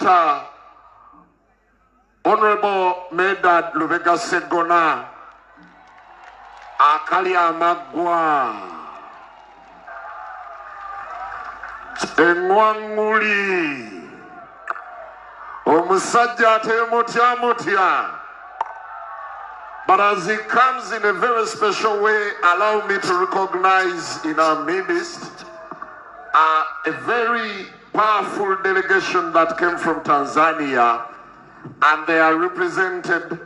Kuyita Honorable Medard Lubega Sseggona akali amaggwa eŋŋwaŋŋuli omusajja atemutya mutya. But as he comes in a very special way, allow me to recognize in our midst a very powerful delegation that came from Tanzania, and they are represented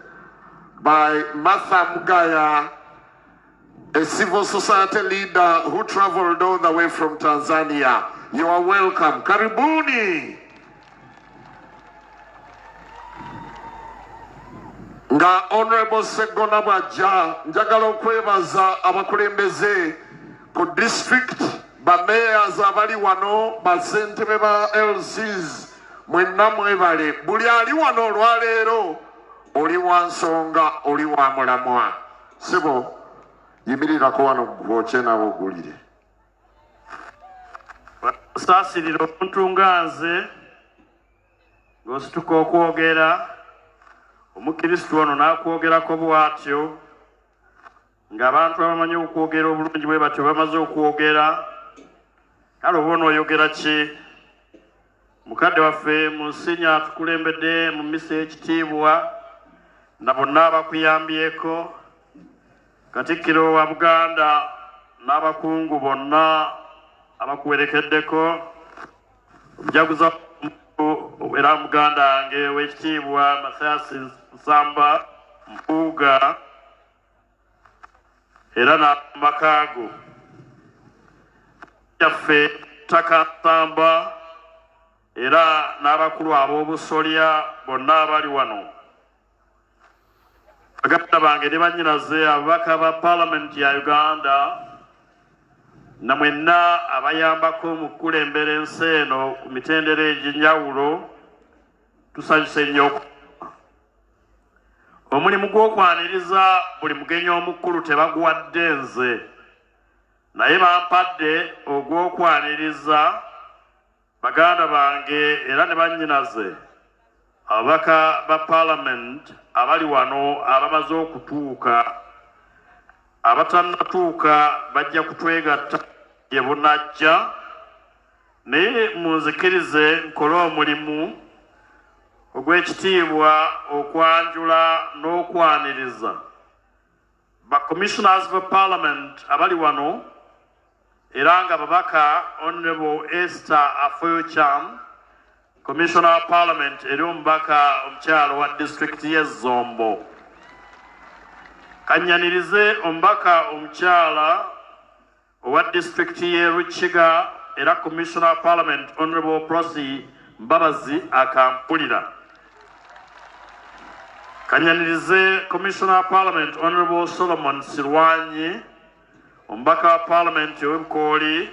by Martha Mugaya, a civil society leader who traveled all the way from Tanzania. You are welcome. Karibuni. Nga Honorable Sseggona bw'ajja, njagala okwebaza abakulembeze ku district, bamayors abali wano, bassentebe ba LCs, mwenna mwebale. Buli ali wano olwaleero oli wa nsonga, oli wa mulamwa. Ssebo, yimirirako wano gwokye nabo ogulire. Saasirira omuntu nga nze ng'osituka okwogera, omukristu ono n'akwogerako bw'atyo, ng'abantu abamanyi okwogera obulungi bwe batyo bamaze okwogera, kale oba onooyogera ki? Mukadde waffe mu nsinya atukulembedde mu mmisa y'ekitiibwa na bonna abakuyambyeko, Katikkiro wa Buganda n'abakungu bonna abakuwerekeddeko, omujaguza era muganda wange ow'ekitiibwa Mathias Nsamba Mpuuga era n'amakaago yaffe Ttaka Nsamba era n'abakulu ab'obusolya bonna abali wano. Baganda bange ne bannyinaze ababaka ba Paalamenti ya Uganda na mwenna abayambako mu kukulembera ensi eno ku mitendera egy'enjawulo, tusanyuse nnyo. Omulimu gw'okwaniriza buli mugenyi omukulu tebaguwadde nze, naye bampadde ogw'okwaniriza baganda bange era ne bannyinaze ababaka ba Paalamenti abali wano abamaze okutuuka. Abatannatuuka bajja kutwegatta gye bunajja, naye munzikirize nkole omulimu ogw'ekitiibwa okwanjula n'okwaniriza ba Commissioners of Parliament abali wano era nga babaka Honorable Esther Afoyochan, Commissioner of Parliament eri omubaka omukyalo wa disitulikiti y'e Zombo. Kanyanirize omubaka omukyala owa disitulikiti y'e Rukiga era Commissioner of Parliament Honorable Prossy Mbabazi Akampulira. Kanyanirize Commissioner of Parliament Honorable Solomon Silwanyi, omubaka wa Parliament ow'Ebikooli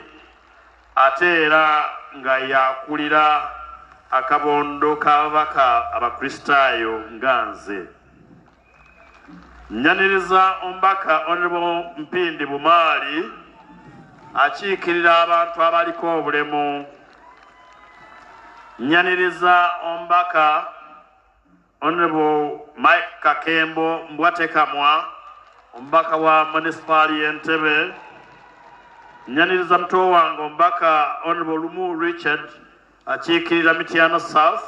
ate era nga yakulira akabondo k'ababaka Abakristaayo nga nze. Nyaniriza omubaka Honorable Mpindi Bumaali akiikirira abantu abaliko obulemu. Nyaniriza omubaka Honorable Mike Kakembo Mbwatekamwa, omubaka wa munisipaali y'Entebbe. Nyaniriza muto wange omubaka Honorable Lumu Richard akiikirira Mityana South.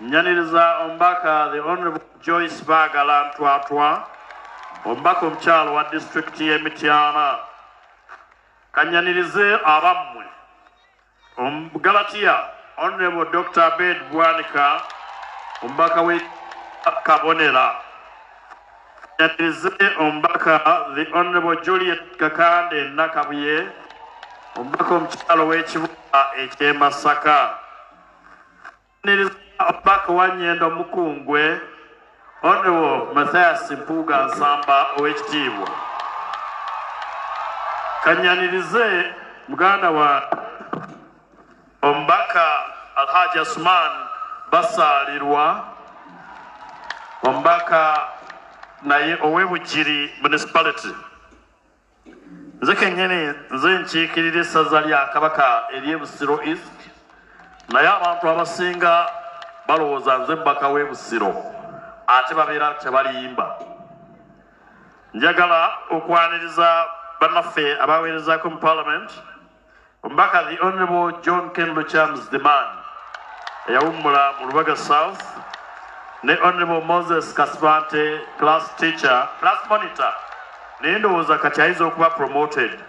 Nyaniriza omubaka the Honorable Joyce Bagala Ntwatwa, omubaka omukyalo wa disitulikiti y'e Mityana. Kanyanirize abammwe Omugalatiya Honorable Dr. Abed Bwanika, omubaka w'e Kabonera. Kanyanirize omubaka the Honorable Juliet Kakande Nakabuye, omubaka omukyalo w'ekibuga eky'e Masaka. Kanyanirize omubaka wa Nyendo Mukungwe Honorable Mathias Mpuuga Nsamba ow'ekitiibwa. Kanyanirize muganda wa omubaka Alhaji Asman Basaalirwa, omubaka naye ow'e Municipality. Nze kennyini nze nkiikirira essaza lya Kabaka ery'e Busiro East Naye abantu abasinga balowooza nze mubaka w'e Busiro, ate babeera tebalimba. Njagala okwaniriza bannaffe abaweerezaako mu Parliament, omubaka the Honorable John Ken Luchams the man eyawummula mu Lubaga South, ne Honorable Moses Kasibante, class teacher, class monitor, naye ndowooza kati ayinza okuba promoted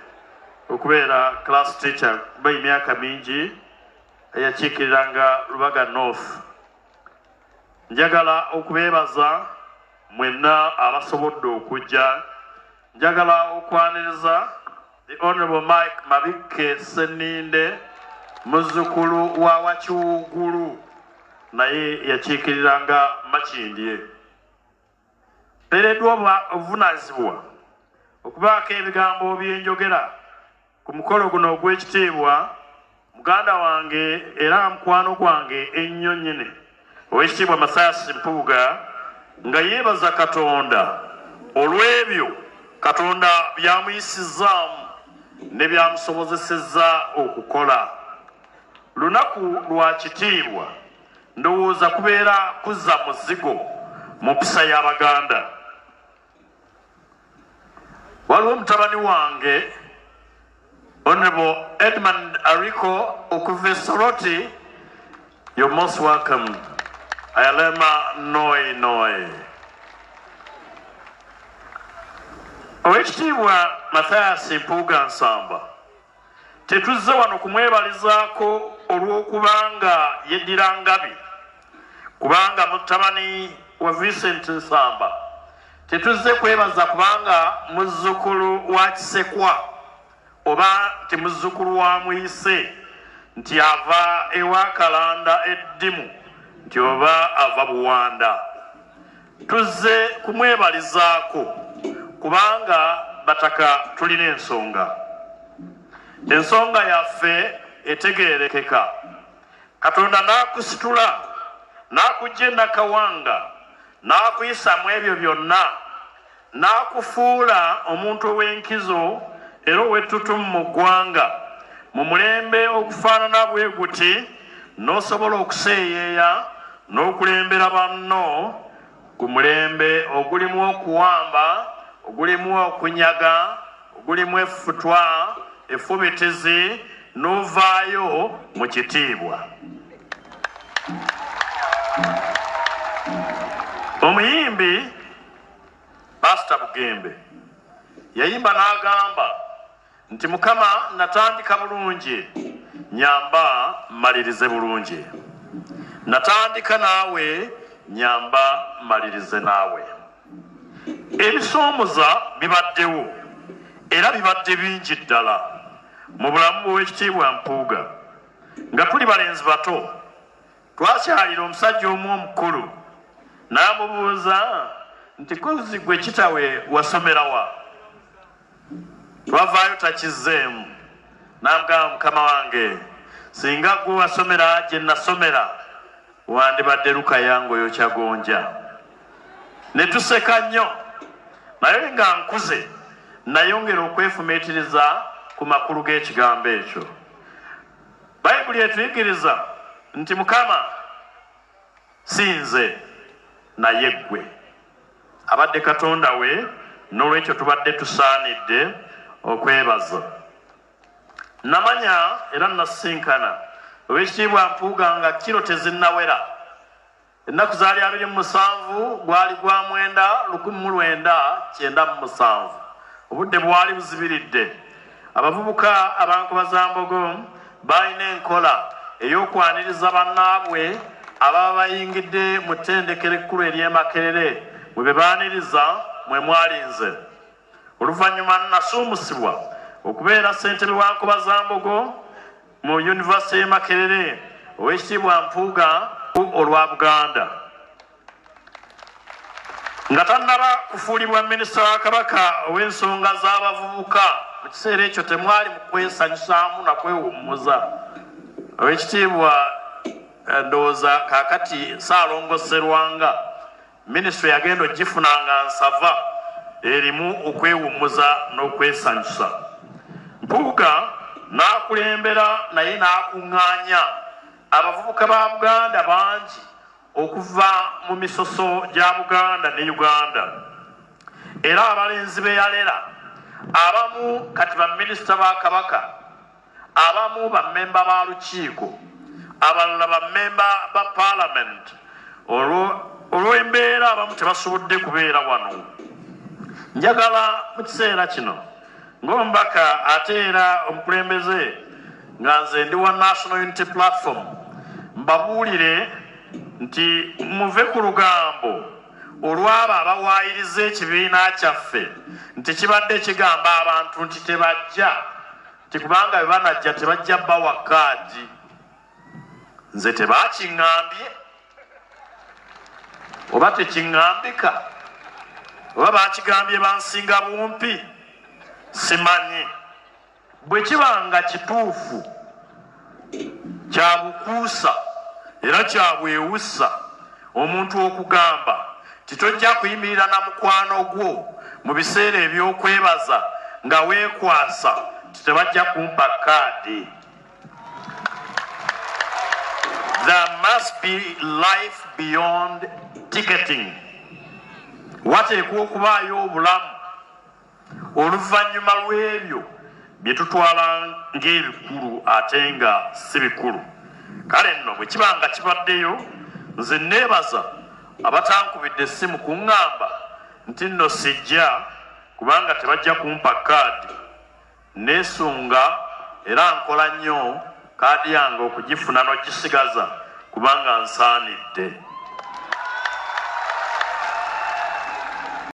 okubeera class teacher kuba emyaka mingi eyakiikiriranga Lubaga North. Njagala okubeebaza mwenna abasobodde okujja. Njagala okwaniriza the Honorable Mike Mabikke Sseninde, muzzukulu wa Wakiwuggulu, naye yakiikiriranga Makindye. Mpeereddwa obuvunaanyizibwa okubaako ebigambo bye njogera ku mukolo guno ogw'ekitiibwa. Muganda wange era mukwano gwange ennyo nnyini, Oweekitiibwa Mathias Mpuuga, nga yeebaza Katonda olw'ebyo Katonda by'amuyisizzaamu ne byamusobozesezza okukola. Lunaku lwa kitiibwa, ndowooza kubeera kuzza muzigo mu mpisa y'Abaganda. Waliwo mutabani wange Honorable Edmund Ariko okuva e Soroti. You're most welcome. Ayalema noi noi. Oweekitiibwa Mathias Mpuuga Nsamba, tetuzze wano kumwebalizaako olw'okubanga yeddira Ngabi, kubanga mutabani wa Vincent Nsamba. Tetuzze kwebaza kubanga muzzukulu wa Kisekwa, oba nti muzzukulu wa Muyise, nti ava ewa Kalanda eddimu, nti oba ava Buwanda. Tuzze kumwebalizaako kubanga Bataka tulina ensonga. Ensonga yaffe etegeerekeka. Katonda n'akusitula n'akujja e Nakawanga, n'akuyisa mu ebyo byonna, n'akufuula omuntu ow'enkizo era ow'ettutumu mu ggwanga mu mulembe ogufaanana bwe guti, n'osobola okuseeyeeya n'okulembera banno ku mulembe ogulimu okuwamba, ogulimu okunyaga, ogulimu effutwa effubitizi, n'ovaayo mu kitiibwa. Omuyimbi Pasita Bugembe yayimba n'agamba nti, "Mukama, natandika bulungi, nyamba mmalirize bulungi. Natandika naawe, nyamba mmalirize naawe." Ebisoomoza bibaddewo era bibadde bingi ddala mu bulamu bw'Owekitiibwa Mpuuga. Nga tuli balenzi bato, twakyalira omusajja omu omukulu, n'amubuuza nti, "Kozi gwe kitawe wasomerawa?" Twavaayo takizzeemu. N'amugamba, "Mukama wange, singa gwe wasomera gye nasomera, wandibadde lukaya ng'oyokya gonja." Ne tuseka nnyo. Naye nga nkuze, nayongera okwefumiitiriza ku makulu g'ekigambo ekyo. Bayibuli etuyigiriza nti, "Mukama, si nze naye ggwe." Abadde Katonda we, n'olwekyo tubadde tusaanidde okwebaza. Namanya era nasisinkana Owekitiibwa Mpuuga nga kiro tezinnawera. Ennaku zaali 27, gwali gwa 9, 1997. Obudde bwali buzibiridde. Abavubuka Abankobazambogo balina enkola ey'okwaniriza bannaabwe ababa bayingidde mu ttendekero ekkulu ery'e Makerere. Mwe be baaniriza mwe mwalinze. Oluvannyuma nasuumusibwa okubeera ssentebe wa Nkobazambogo mu yunivasite y'e Makerere. Owekitiibwa Mpuuga olwa Buganda, nga tannaba kufuulibwa minisita wa Kabaka ow'ensonga z'abavubuka, mu kiseera ekyo temwali mu kwesanyusaamu na kwewummuza. Owekitiibwa, ndowooza kaakati Ssaalongo Serwanga, minisitule yagenda ogifunanga nsava erimu okwewummuza n'okwesanyusa. Mpuuga n'akulembera naye n'akuŋŋaanya. Abavubuka ba Buganda bangi okuva mu misoso gya Buganda ne Uganda, era abalenzi be yalera abamu kati baminisita ba Kabaka, abamu bammemba ba Lukiiko, abalala bammemba ba Paalamenti. Olw'embeera abamu tebasobodde kubeera wano. Njagala mu kiseera kino ng'omubaka ate era omukulembeze nga nze ndi wa National Unity Platform mbabuulire nti muve ku lugambo olw'abo abawaayiriza ekibiina kyaffe nti kibadde kigamba abantu nti tebajja, nti kubanga bwe banajja tebajja bawa kaadi. Nze tebakiŋŋambye oba tekiŋŋambika oba bakigambye bansinga bumpi, simanyi. Bwe kiba nga kituufu kya bukuusa era kya bwewussa omuntu okugamba nti tojja kuyimirira na mukwano gwo mu biseera eby'okwebaza nga weekwasa nti tebajja kumpa kaadi. There must be life beyond ticketing. Wateekwa okubaayo obulamu oluvannyuma lw'ebyo bye tutwala ng'ebikulu ate nga si bikulu. Kale nno bwe kiba nga kibaddeyo, nze neebaza abatankubidde essimu kuŋŋamba nti nno sijja kubanga tebajja kumpa kaadi. Neesunga era nkola nnyo kaadi yange okugifuna n'ogisigaza kubanga nsaanidde.